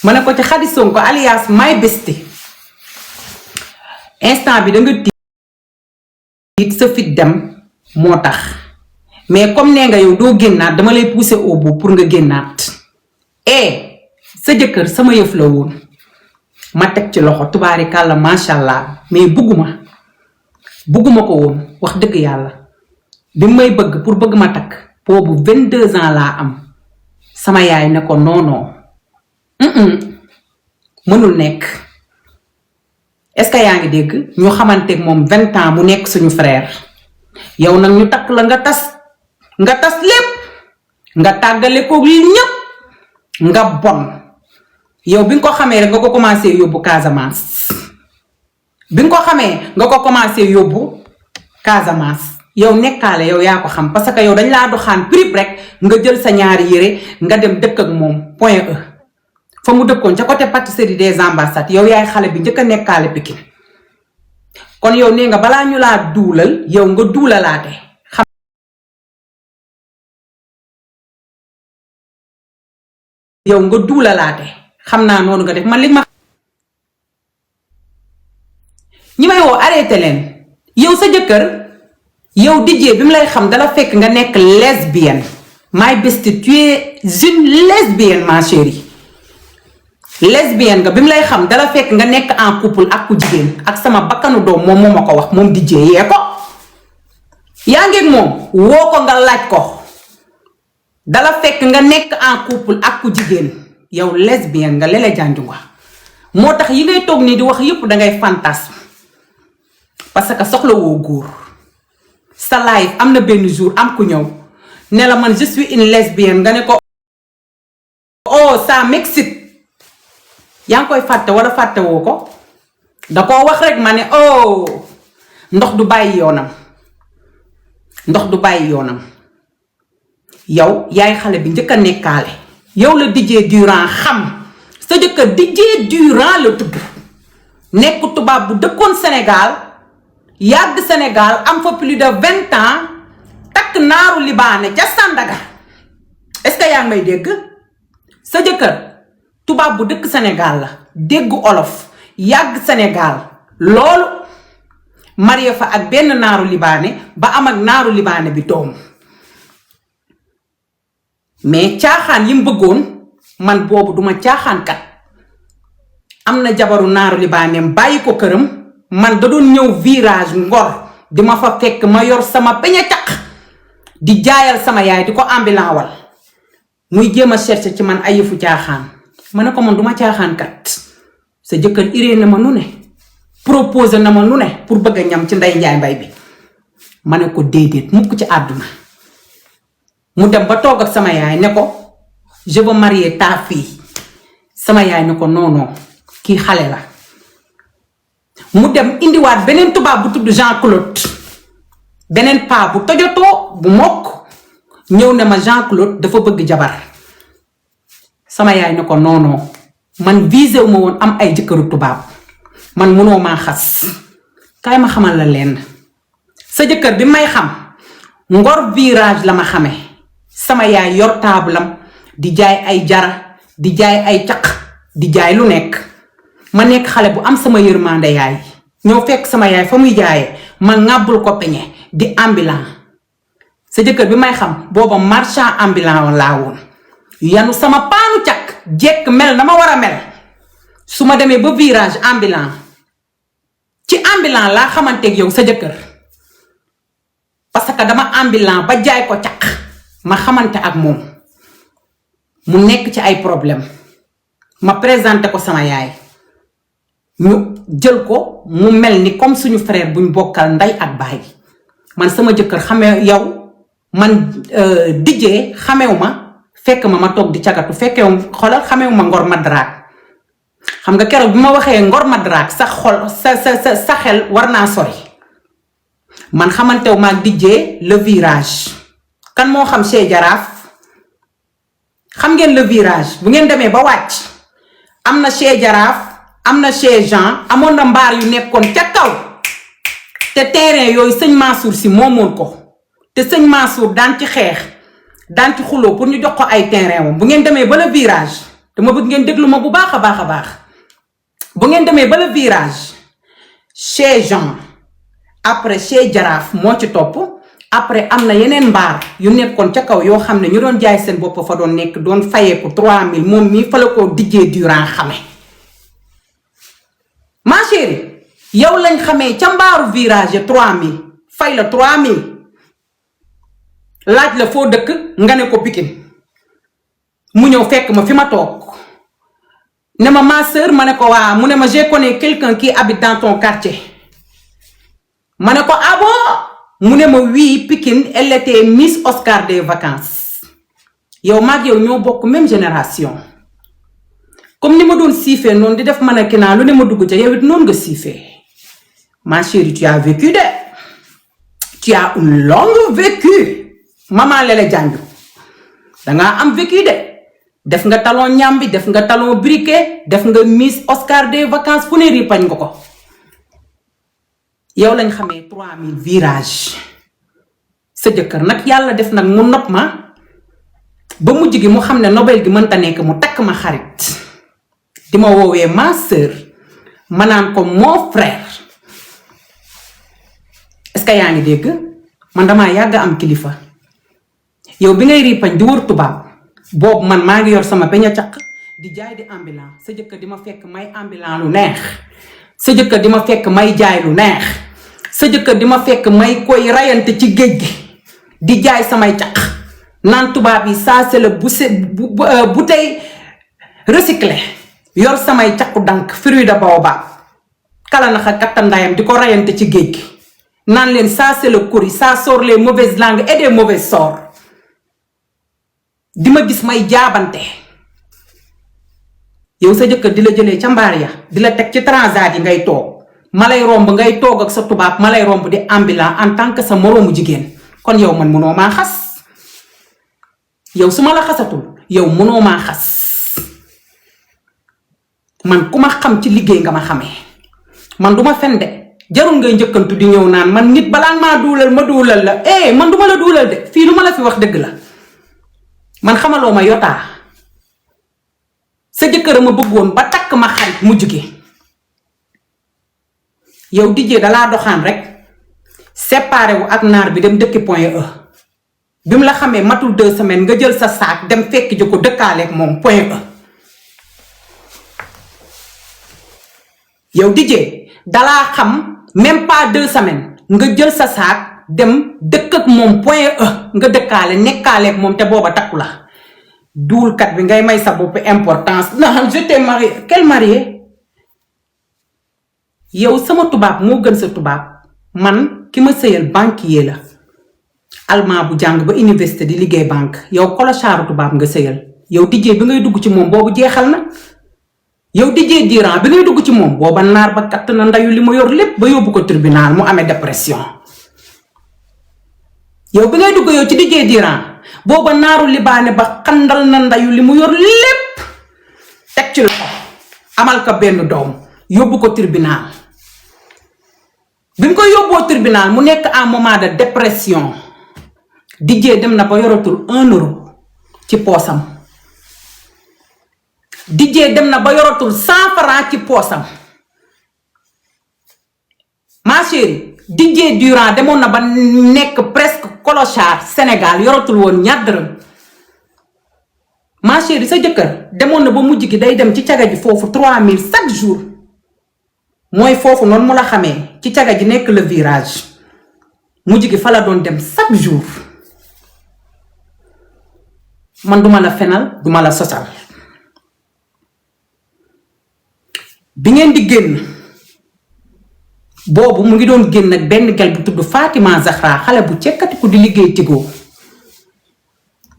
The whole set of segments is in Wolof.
ma ne ko ci Khady Sonko alias My Bestie instant bi da nga tiit sa fit dem moo tax mais comme nee nga yow doo génnaat dama lay pousser au bout pour nga génnaat sa jëkkër sama yëf la woon ma teg ci loxo tubaarikàlla macha allah mais bugguma ko woon wax dëgg yàlla bi may bëgg pour bëgg ma takk boobu 22 ans laa am sama yaay ne ko non mënul nekk est-ce que yaa ngi dégg ñu xamanteeg moom 20 ans mu nekk suñu frère yow nag ñu takk la nga tas lépp nga tàggale ko li ñépp nga bon yow bi nga ko xamee rek nga ko commencé yóbbu Casamance yow nekkaale yow yaa ko xam parce que yow dañ laa doxaan prip rek nga jël sa ñaari yére nga dem dëkk ak moom point E fa mu dëkkoon ca côté pâtisserie des ambassades yow yaay xale bi njëkk a nekkaale Pikine kon yow nee nga balaa ñu laa duulal yow nga duulalaate xam naa noonu nga def man li ma ñi may woo arrêté leen yow sa jëkkër yow dijee bi mu lay xam dala fekk nga nekk lesbienne My Bestie tu es une lesbienne ma chérie lesbienne nga bi mu lay xam dala fekk nga nekk en couple ak ku jigéen ak sama bakkanu doom moom moo ma ko wax moom dijee yee ko yaa ngeeg moom woo ko nga laaj ko dala fekk nga nekk en couple ak ku jigéen yow lesbienne nga lele janju nga moo tax yi ngay toog nii di wax yépp dangay fantasme parce que soxla woo góor sa life am na benn jour am ku ñëw ne la man je suis une lesbienne nga ne ko oh ça m'excite yaa ngi koy fàtte wala fàtte woo ko da koo wax rek ma ne oh ndox du bàyyi yoonam yow yaay xale bi njëkk a nekkaale yow la Didier Durand xam sa jëkkër Didier Durand la tudd nekk tubaab bu dëkkoon Sénégal yàgg Sénégal am fa plus de 20 ans takk naaru libaane ca Sandaga est-ce que yaa ngi may dégg sa jëkkër tubaab bu dëkk Sénégal la dégg olof yàgg Sénégal loolu marié fa ak benn naaru libaane ba am ak naaru libaane bi doom mais caaxaan yi mu bëggoon man boobu duma caaxaankat am na jabaru naaru libaaneem bàyyi ko këram man da doon ñëw virage Ngor di ma fa fekk ma yor sama peña caq di jaayal sama yaay di ko ambilaawal muy jéem a chercher ci man ay yëfu caaxaan ma ne ko man duma caaxaankat sa jëkkër irée na ma nu ne proposé na ma nu ne pour bëgg a ñam ci Ndeye Ndiaye Mbaye bi ma ne ko déedéet mukk ci àdduna mu dem ba toog ak sama yaay ne ko je veux marier ta fille sama yaay ne ko non kii xale la mu dem indiwaat beneen tubaab bu tudd Jean-Claude beneen paa bu tojotoo bu mokk ñëw ne ma Jean-Claude dafa bëgg jabar sama yaay ne ko non man visé wu ma woon am ay jëkkëru tubaab man munoo maa xas kaay ma xamal la leen sa jëkkër bi may xam Ngor virage la ma xame sama yaay yor taabulam di jaay ay jara di jaay ay caq di jaay lu nekk ma nekk xale bu am sama yërmande yaay ñëw fekk sama yaay fa muy jaayee ma ŋàbbul ko peñe di ambulant sa jëkkër bi may xam booba marchand ambulant laa woon yanu sama paanu caq jekk mel na ma war a mel su ma demee ba virage ambulant ci ambulant laa xamanteeg yow sa jëkkër parce que dama ambulant ba jaay ko caq ma xamante ak moom mu nekk ci ay problème ma présenté ko sama yaay ñu jël ko mu mel ni comme suñu frère buñ bokkal ndey ak baay man sama jëkkër xamee yow man dijee xamewu ma fekk ma toog di cagatu fekkewu xoolal xamewu ma Ngor Madraak xam nga keroog bi ma waxee Ngor Madraak sa xol sa xel war naa sori man xamantewu ma dijee le virage kan moo xam chez Jaraaf xam ngeen le virage bu ngeen demee ba wàcc am na chez Jaraaf am na chez Jean amoon na mbaar yu nekkoon ca kaw te terrain yooyu sëñ Mansour si moomoon ko te sëñ Mansour daan ci xeex daan ci xuloo pour ñu jox ko ay terrain moom bu ngeen demee ba le virage dama bëgg ngeen déglu ma bu baax a baax bu ngeen demee ba le virage chez Jean après chez Jaraaf moo ci topp après am na yeneen mbaar yu nekkoon ca kaw yoo xam ne ñu doon jaay seen bopp fa doon nekk doon fayeeku 3000 moom mii fa la ko dijjee durant xame ma chérie yow lañ xamee ca mbaaru virage 3000 fay la 3000 laaj la foo dëkk nga ne ko Pikine mu ñëw fekk ma fi ma toog ne ma sœur ma ne ko waa mu ne ma je connais quelqu'un qui habite dans ton quartier ma ne ko ah bon mu ne ma oui Pikine elle était Miss Oscar des vacances yow maag yow ñoo bokk même génération comme ni ma doon siifee noonu di def mannequinat lu ne ma dugg ca yow it noonu nga siifee ma chérie tu as vécu de tu as un long vécu maman Lele Janju dangaa am vécu de def nga talon ñambi def nga talon briquet def nga Miss Oscar des vacances fu ne ripañ nga ko yow lañ xamee 3000 virage sa jëkkër nag yàlla def nag mu nopp ma ba mujj gi mu xam ne nobel gi mënta nekk mu takk ma xarit di ma woowee ma sœur ma naan ko mon frère est-ce que yaa ngi dégg man damaa yàgg am kilifa yow bi ngay ripañ di wër tubaab boobu man maa ngi yor sama peña caq di jaay di ambulant sa jëkkër di ma fekk may ambulant lu neex sa jëkkër di ma fekk may jaay lu neex sa jëkkër di ma fekk may koy rayante ci géej gi di jaay samay caq naan tubaab yi ça c'est le bouteille recyclé yor samay caqu dank fruit de baobab kala naxa katta ndayam di ko rayante ci géej gi naan leen ça c'est le courri ça sort les mauvaises langues et des mauvais sorts di ma gis may jaabante yow sa jëkkër di la jëlee ca mbaar ya di la teg ci transat yi ngay toog ma lay romb ngay toog ak sa tubaab ma lay romb di ambulant en tant que sa moroomu jigéen kon yow man mënoo maa xas yow su ma la xasatul yow mënoo maa xas man ku ma xam ci liggéey nga ma xamee man duma fen de jarul ngay njëkkantu di ñëw naan man nit balaa maa duulal ma duulal la man duma la duulal de fii lu ma la fi wax dëgg la man xamaloo ma yotaa sa jëkkër ma bëggoon ba takk ma xarit mujj gi yow dijjee dalaa doxaan rek séparé wu ak naar bi dem dëkki Point E bi mu la xamee matul 2 semaines nga jël sa saak dem fekk ji ko dëkkaaleeg moom Point E yow dijjee dalaa xam même pas 2 semaines nga jël sa saak dem dëkk ak moom Point E nga dëkkaale nekkaaleeg moom te booba takku la duulkat bi ngay may sa bopp importance non je t'ai marié quel marié yow sama tubaab moo gën sa tubaab man ki ma sëyal banquier la allemand bu jàng ba université di liggéey banque yow kolochaaru tubaab nga sëyal yow dijjee bi ngay dugg ci moom boobu jeexal na yow dijjee diiran bi ngay dugg ci moom booba naar ba katt na ndayu li ma yor lépp ba yóbbu ko tribunal mu amee dépression yow bi ngay dugg yow ci dijjee diiran booba naaru libaane ba xandal na ndayu li mu yor lépp teg ci loxo amal ko benn doom yóbbu ko tribunal bi mu koy yóbboo tribunal mu nekk en moment de dépression dijjee dem na ba yoratul 1 euro ci poosam dijjee dem na ba yoratul 100 francs ci poosam ma chérie dijjee durant demoon na ba nekk presque clochard Sénégal yoratul woon ñaar dërëm ma chérie sa jëkkër demoon na ba mujj gi day dem ci caga ji foofu 3000 chaque jour mooy foofu noonu mu la xamee ci caga ji nekk le virage mujj gi fa la doon dem chaque jour man duma la fenal duma la sosal bi ngeen di génn boobu mu ngi doon génn ak benn gel bu tudd Fatima Zahra xale bu cekkati ku di liggéey Tigo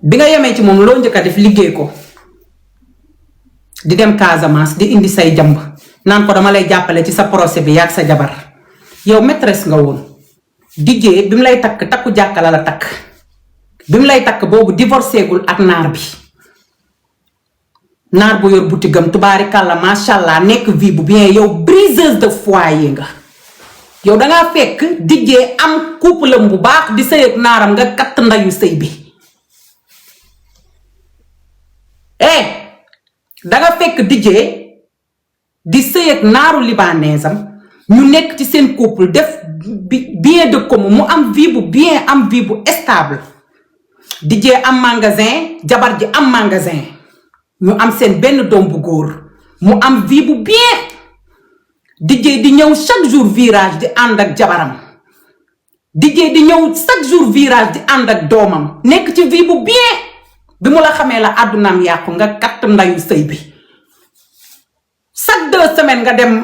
bi nga yemee ci moom loo njëkk a def liggéey ko di dem Casamance di indi say jamb naan ko dama lay jàppale ci sa procès bi yaag sa jabar yow maîtresse nga woon dijjee bi mu lay takk takku jàkkala la takk bi mu lay takk boobu divorcé gul ak naar bi naar bu yor butigam tubaarikàlla macha allah nekk vie bu bien yow briseuse de foyer nga yow dangaa fekk dijjee am couple bu baax di sëy ak naaram nga katt ndayu sëy bi danga fekk DJ di sëy ak naaru libanaise am ñu nekk ci seen couple def bien de commun mu am vie bu bien am vie bu stable DJ am magasin jabar ji am magasin ñu am seen benn doom bu góor mu am vie bu bien DJ di ñëw chaque jour virage di ànd ak jabaram DJ di ñëw chaque jour virage di ànd ak doomam nekk ci vie bu bien bi mu la xamee la àddunaam yàqu nga katt ndayu sëy bi chaque 2 semaines nga dem